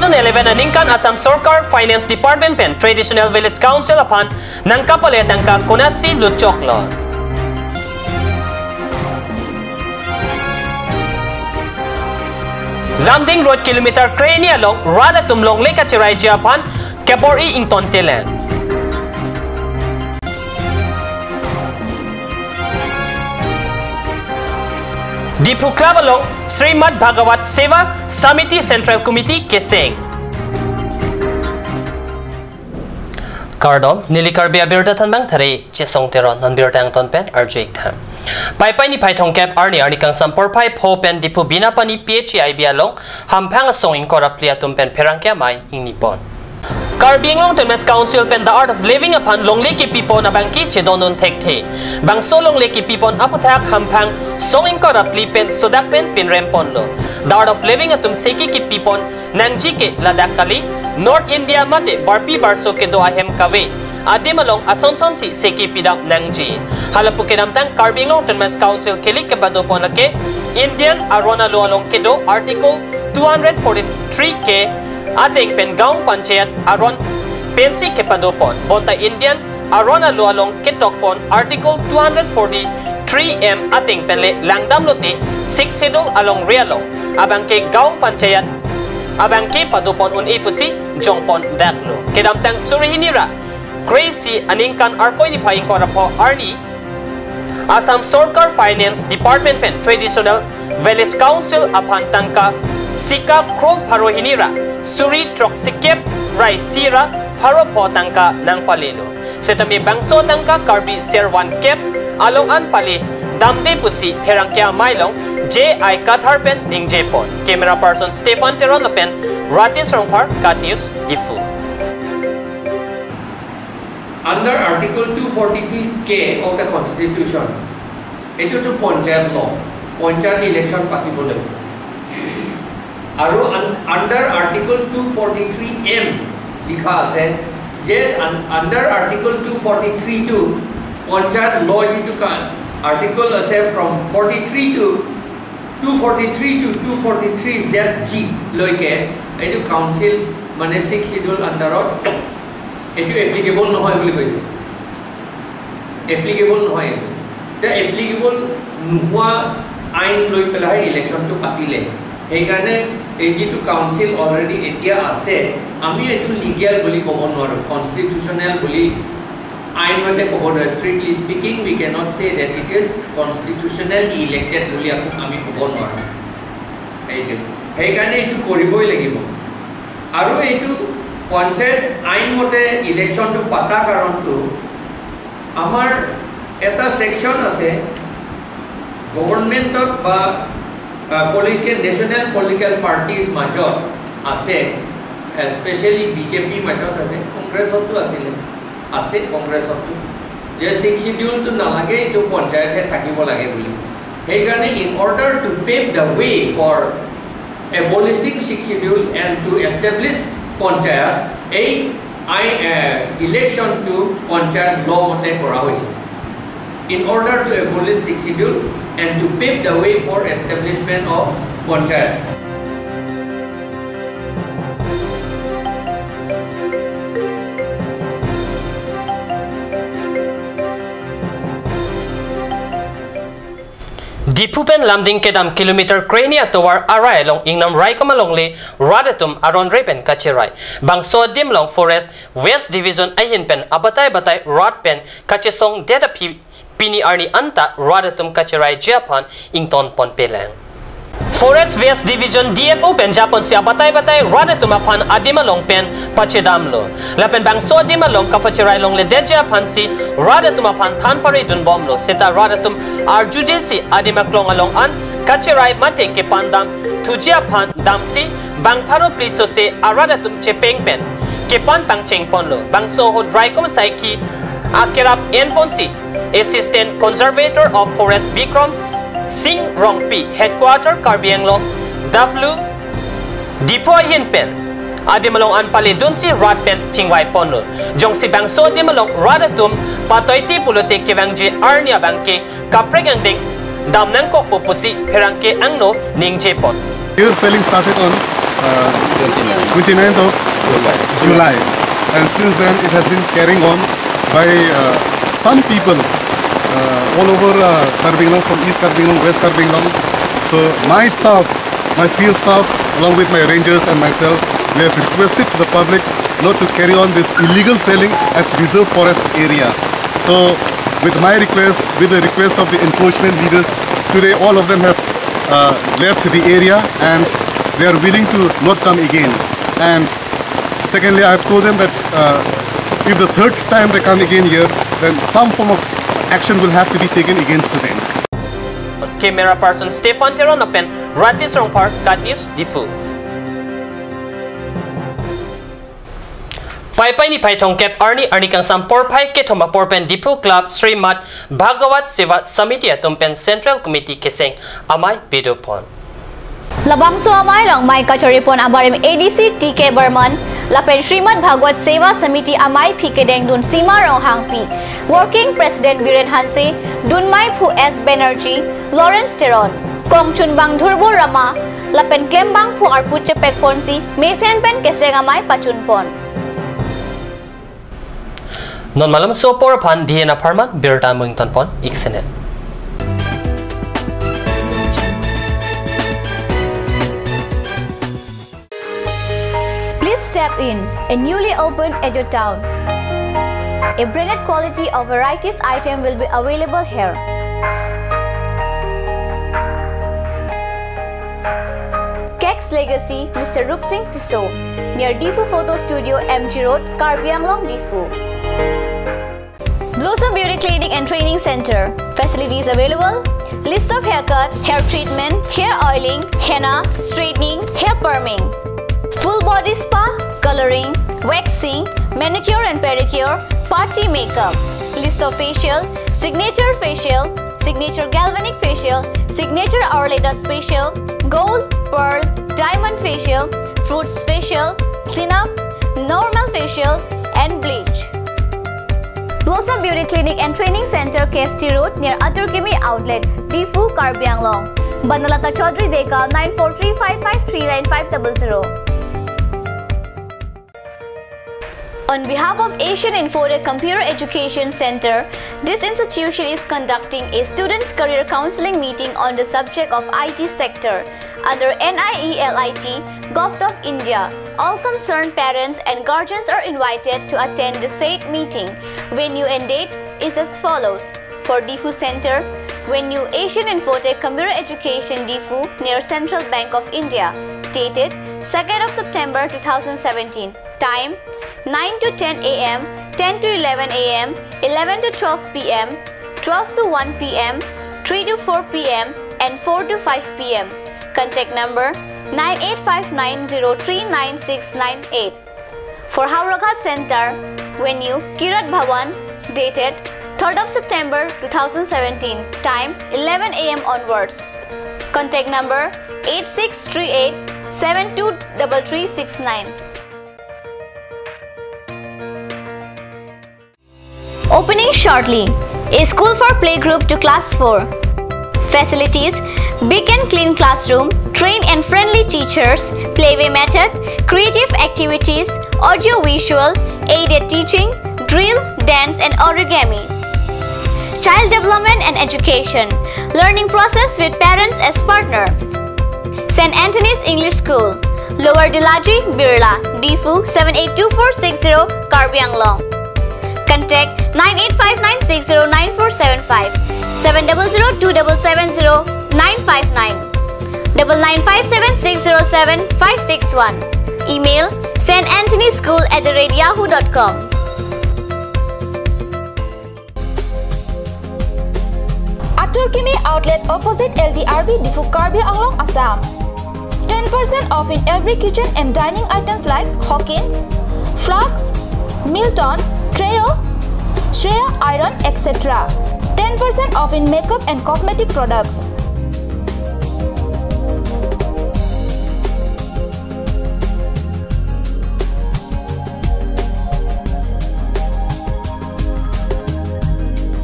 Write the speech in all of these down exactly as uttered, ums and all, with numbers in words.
eleven aningkan Assam Sorkar Finance Department pen Traditional Village Council aphan nangkapale tangka konatsi lutchoklo. Lumding Road kilometer krehini along rat atum longle kacheraiji aphan kebor-i ingtontelang. Diphu Club along Srimad Bhagavat Seva Samiti Central Committee keseng. Kardom, neli Karbi abirta thanbang thari Chesong Teron, non birta angton pen arju-ik tha. Paipai niphai thomkep arni, arni kangsam porphai pho pen Diphu Binapani P H E I B along hamphang asong ingkoi ra phli atum pen pherangke amei ingnipon. Karbi Anglong Autonomous Council pen The Art of Living aphan longle kipipon abangke chedondun thekthe. Bangso longle kipipon aputhak hamphang asong ingkoi ra phli pen sodak pen pinremponlo. The Art of Living atum seki kipipon nangji ke ladak kali North India mate barpi barso kedo ahem kave adim along asonsonsi seki pidam nangji. Halapu kedamtang Karbi Anglong Autonomous Council kelik kepadopon lake Indian aron alo along kedo Article two hundred forty-three K ateng pen Gaon Panchayat aron pensi kepadopon. Bonta Indian aron alo along ketokpon Article two hundred forty-three M ateng pen le langdamlote Sixth Schedule alongri along abangke Gaon Panchayat abangke padopon un-e pusi jongpon daklo. Kedamtang suri hini ra krehini aningkan Arkoi niphai ingkoi ra pho arni Assam Sorkar Finance Department pen Traditional Village Council aphan tangka sika crore pharo hini ra suri throksikep ra isi ra pharo pho tangka nangpalelo. Setame bangso tangka Karbi ser van kep along an pale damde pusi pherangke amei along J I Kathar pen ningjepon. Camera person Stephen Teron lapen Ratis Rongphar, KAT News, Diphu. Under Article two forty-three K of the Constitution, এইটোতো পঞ্চায়ত ল, পঞ্চায়ত ইলেকশ্যন পাতিব লাগিব। আৰু আন-, under Article two forty-three M লিখা আছে যে আন-, under Article two forty-three টো পঞ্চায়ত ল যিটো কা-, আৰ্টিকল আছে from forty-three to two forty-three to two forty-three Z G লৈকে এইটো কাউন্সিল মানে ছিক্স শ্বিডিউল আণ্ডাৰত এইটো এপ্লিকেবল নহয় বুলি কৈছে। এপ্লিকেবল নহয় এইটো। এতিয়া এপ্লিকেবল নোহোৱা আইন লৈ পেলাই ইলেকশ্যনটো পাতিলে, সেইকাৰণে এই যিটো কাউন্সিল অলৰেডি এতিয়া আছে, আমি এইটো লিগেল বুলি ক'ব নোৱাৰোঁ, কনষ্টিটিউচনেল বুলি আইন মতে ক'ব নোৱাৰোঁ। Strictly speaking, we cannot say that it is constitutional elected বুলি আমি ক'ব নোৱাৰোঁ। এইটো, সেইকাৰণে এইটো কৰিবই লাগিব। আৰু এইটো পঞ্চায়ত আইন মতে ইলেকশ্যনটো পতা কাৰণটো আমাৰ এটা ছেকশ্যন আছে গভৰ্ণমেণ্টত বা, আ, পলিটিকেল, নেশ্যনেল পলিটিকেল পাৰ্টিজ মাজত আছে, স্পেচিয়েলি বিজেপিৰ মাজত আছে, কংগ্ৰেছতো আছিলে, আছে কংগ্ৰেছতো, যে ছিক্স শ্বিডিউলটো নালাগে, এইটো পঞ্চায়তহে থাকিব লাগে বুলি। সেইকাৰণে in order to pave the way for abolishing Sixth Schedule and to establish panchayat, এই আই-, এ, ইলেকশ্যনটো পঞ্চায়ত ল মতে কৰা হৈছে। In order to abolish Sixth Schedule and to pave the way for establishment of panchayat. Diphu pen Lumding kedam kilometer krehini atovar arai along ingnam raikom alongle rat atum aron re pen kacherai. Bangso adim along Forest West Division ahin pen abatai batai rat pen kachesongdet aphi pini arni anta rat atum kacheraiji aphan ingtonponpelang. Forest West Division D F O pen japonsi abatai batai rat atum aphan adim along pen pachedamlo. Lapen bangso adim along kapacherai longledetji aphansi rat atum aphan than paridunbomlo. Seta rat atum arjujesi adim aklong along an kacherai mate kepandam thuji aphan damsi bang pharo phli sose arat atum chepeng pen kepan pangchengponlo. Bangso ahut raikom asaikhi akerap enponsi Assistant Conservator of Forest Bikram Singh Rongpi, Headquarter Karbi Anglong, Daplu, Diphu ahin pen adim along an paledunsi rat pen chingvaiponlo. Jongsi bangso adim along rat atum patoite pulote kevangji arni abangke kaprek angdeng dam nangkokpo pusi pherangke angno ningjepon. Air felling started on uh, twenty-ninth of July. And since then, it has been carrying on by, uh, some people, uh, all over, uh, Karbi Anglong, from East Karbi Anglong, West Karbi Anglong. So my staff, my field staff, along with my rangers and myself, we have requested to the public not to carry on this illegal felling at reserve forest area. So with my request, with the request of the encroachment leaders, today all of them have, uh, left the area and they are willing to not come again. And secondly, I have told them that, uh, if the third time they come again here, then some form of action will have to be taken against them. Camera person Stefan Teron lapen Ratis Rongphar, KAT News, Diphu. Paipai niphai thomkep arni, arni kangsam porphai kethom apor pen Diphu Club Srimad Bhagavat Seva Samiti atum pen Central Committee keseng amei pidopon. Labangso amei along mei kachoripon abarim A D C T K Barman lapen Srimad Bhagavat Seva Samiti ameiphi kedengdun Sima Ronghangpi, Working President Biren Hanse, dunmeiphu S Banerjee, Lawrence Teron, kongchunbang Dhurbo Rama lapen klembangphu arpu chepekponsi mesen pen keseng amei pachunpon. Non malomso apor aphan dihen apharman birta mungtonpon iksenet. Please step in, a newly opened Edo Town. A branded quality of varieties item will be available here. Cakes Legacy, Mister Rupsing Tisso, near Diphu Photo Studio, M G Road, Karbi Anglong, Diphu. Blossom Beauty Clinic and Training Center. Facilities available: list of haircut, hair treatment, hair oiling, henna, straightening, hair perming, full body spa, coloring, waxing, manicure and pedicure, party makeup, list of facial, signature facial, signature galvanic facial, signature or latest facial, gold, pearl, diamond facial, fruits facial, cleanup, normal facial, and bleach. Blossom Beauty Clinic and Training Center, K S T Road, near Atur Kimi Outlet, Diphu, Karbi Anglong. Banalata Chaudhary Deka, nine four three five five three nine five double zero. On behalf of Asian Infotech Computer Education Center, this institution is conducting a students' career counseling meeting on the subject of I T sector under N I E L I T, Govt of India. All concerned parents and guardians are invited to attend the said meeting. Venue and date is as follows. For Diphu Center, venue Asian Infotech Computer Education, Diphu, near Central Bank of India. Dated second of September two thousand seventeen. Time, nine to ten A M, ten to eleven A M, eleven to twelve P M, twelve to one P M, three to four P M, and four to five P M. Contact number, nine eight five nine zero three nine six nine eight. For Howraghat Center, venue Kirat Bhawan, dated third of September two thousand seventeen, time eleven A M onwards. Contact number, eight six three eight seven two double three six nine. Opening shortly. A school for playgroup to class four. Facilities: big and clean classroom, trained and friendly teachers, playway method, creative activities, audio visual, aided teaching, drill, dance and origami. Child development and education. Learning process with parents as partner. Saint Anthony's English School, Lower Dillaji, Birla, Diphu, seven eight two four six zero, Karbi Anglong. Contact nine eight five nine six zero nine four seven five, seven double zero two double seven zero nine five nine, double nine five seven six zero seven five six one. Email, saint anthony school at the rate yahoo dot com. Atur Kimi Outlet, opposite L D R B, Diphu, Karbi Anglong, Assam. Ten percent off in every kitchen and dining items like Hawkins, Flask, Milton, Treo, Shreya Iron, et cetera. Ten percent off in makeup and cosmetic products.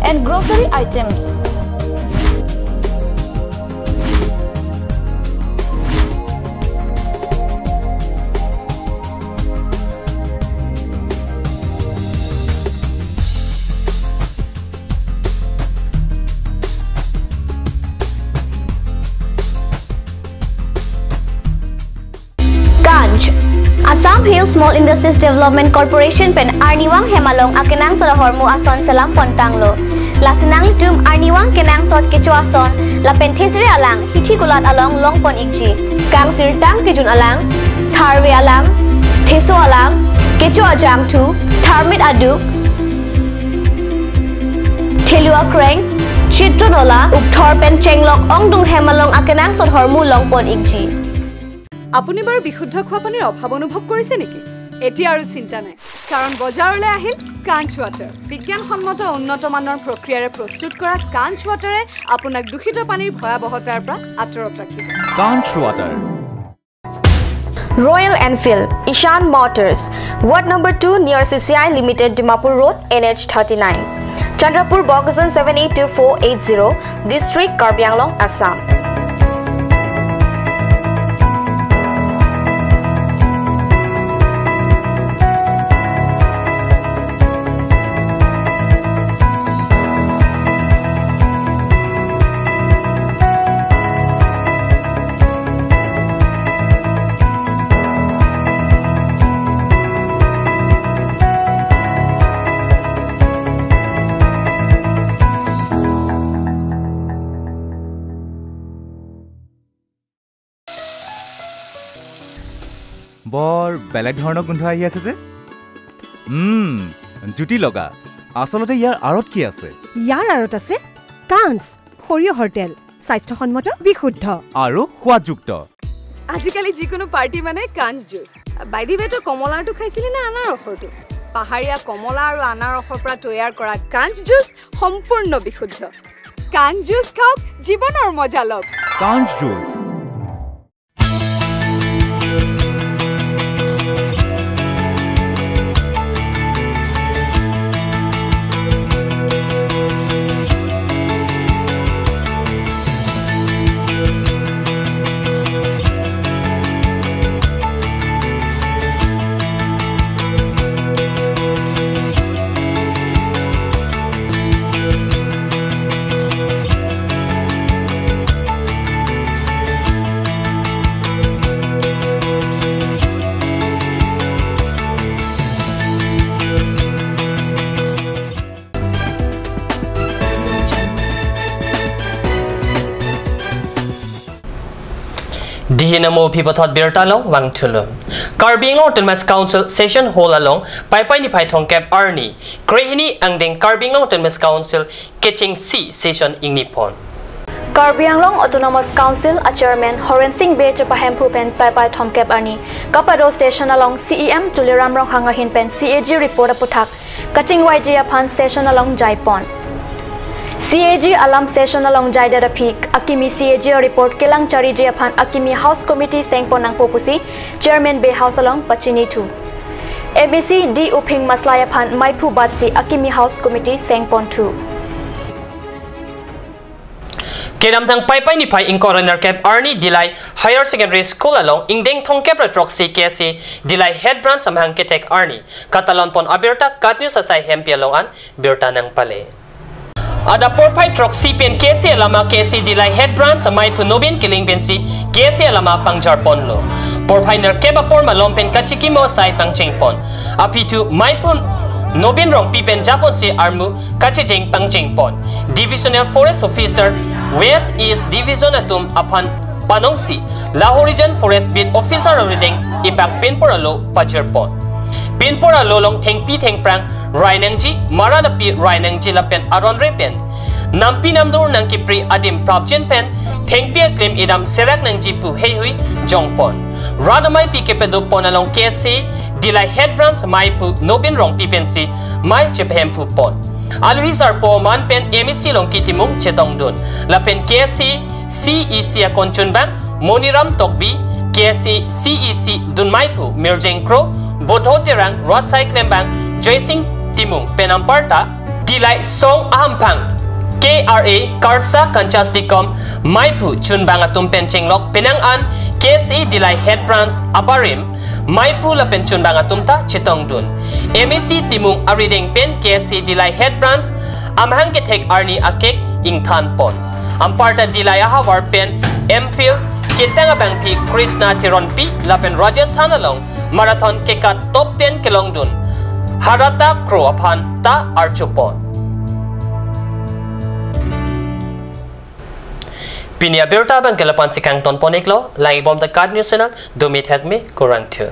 And grocery items. Hill Small Industries Development Corporation pen arnivang hem along akenangsot ahormu ason selam pontanglo. Lasi nanglitum arnivang kenangsot kecho ason lapen thesere alang hithi kulat along longpon ikji. Kangsirtang kejun alang, tharve alang, theso alang, kecho ajangthu, tharmit aduk, thelu akreng, chitro nola, ukthor pen chenglok ongdung hem along akenangsot ahormu longpon ikji. আপুনি বাৰু বিশুদ্ধ খোৱা পানীৰ অভাৱ অনুভৱ কৰিছে নেকি? এতিয়া আৰু চিন্তা নাই, কাৰণ বজাৰলৈ আহিল কাঞ্চ ৱাটাৰ। বিজ্ঞানসন্মত উন্নত মানৰ প্ৰক্ৰিয়াৰে প্ৰস্তুত কৰা কাঞ্চ ৱাটাৰে আপোনাক দূষিত পানীৰ ভয়াৱহতাৰ পৰা আঁতৰত ৰাখিব। কাঞ্চ water. Royal Enfield, Ishan Motors, Ward number two near C C I Limited, Dimapur Road, N H thirty-nine, Chandrapur, Bokajan seven eight two four eight zero, District, Karbi Anglong, Assam. বৰ বেলেগ ধৰণৰ গোন্ধ আহি আছে যে। উম, জুতি লগা। আচলতে ইয়াৰ আঁৰত কি আছে? ইয়াৰ আঁৰত আছে কাঞ্চ, সৰিয়হৰ তেল, স্বাস্থ্যসন্মত, বিশুদ্ধ। আৰু সোৱাদযুক্ত। আজিকালি যিকোনো পাৰ্টি মানে কাঞ্চ জুচ। By the way, তই কমলাৰটো খাইছিলি নে আনাৰসৰটো? পাহাৰীয়া কমলা আৰু আনাৰসৰ পৰা তৈয়াৰ কৰা কাঞ্চ জুচ সম্পূৰ্ণ বিশুদ্ধ। কাঞ্চ জুচ খাওক, জীৱনৰ মজা লওক। কাঞ্চ juice. Dihin amo aphi pathot birta along vangthulo. Karbi Anglong Autonomous Council Session Hall along Paipai niphai thomkep arni, krehini angdeng Karbi Anglong Autonomous Council kechengsi session ingnipon. Karbi Anglong Autonomous Council a Chairman Horen Sing Bey chepahemphu pen Paipai thomkep arni kapado session along C E M Tuliram Ronghang ahin pen C A G report aputhak kachingvaiji aphan session along jaipon. C A G alam session along jaidet aphi akimi C A G report kelang chariji aphan akimi House Committee sengpon nangpo pusi Chairman Bey House along pachinithu. M A C D Uphing Maslai aphan maiphu batsi akimi House Committee sengponthu. Kedamtang Paipai niphai ingkoi ra nerkep arni Dillai Higher Secondary School along ingdeng thomkep ra throksi K S A Dillai Head Branch amahang kethek arni katalonpon abirta KAT News asai hempi along an birta nangpale. Adap porphai throksi pen K S A alama K S A Dillai Head Branch amaiphu Nobin Killing pensi K S A alama pangjarponlo. Porphai nerkep apor malom pen kachikimo asai pangchengpon. Aphi thu maiphu Nobin Rongpi pen japonsi armu kachejeng pangchengpon. Divisional Forest Officer West East Division atum aphan panongsi Lahorijan Forest Beat Officer arideng ipak pinpor alo pajirpon. Pinpor alo along thengpi thengphrang rai nangji, mara lapi rai nangji lapen aron re pen nampi namdur nangkepri adim prapjin pen thengpi aklem idam serak nangji pu heihui jongpon. Rat amaipi kepadopon along K S A Dillai Head Branch maiphu Nobin Rongpi pensi mai chepahem phupon. Aluhi sarpo man pen M A C Longki Timung chetongdun. Lapen K S A C E C akon chunbang Moniram Tokbi, K S A C E C dunmaiphu Mirjeng Kro, Bodho Terang, Ratsai Klembang, Joysing Timung pen anparta Dillai Song ahamphang K R A Karsa Kanchas Dikom maiphu chunbang atum pen chenglok penang an K S A Dillai Head Branch abarim maiphu lapen chunbang atum ta chetongdun. M A C Timung arideng pen K S A Dillai Head Branch amahang kethek arni akek ingthanpon. Anparta Dillai ahavar pen M Phil ketang abangpi Krishna Teronpi lapen Rajasthan along Marathon kekat top ten kelongdun Harata Kro aphan ta arjupon. Pini abirta abang ke lapu-an si kangtonpon-iklo, langibom ta KAT News Channel, do meet hek me, kurvangthu.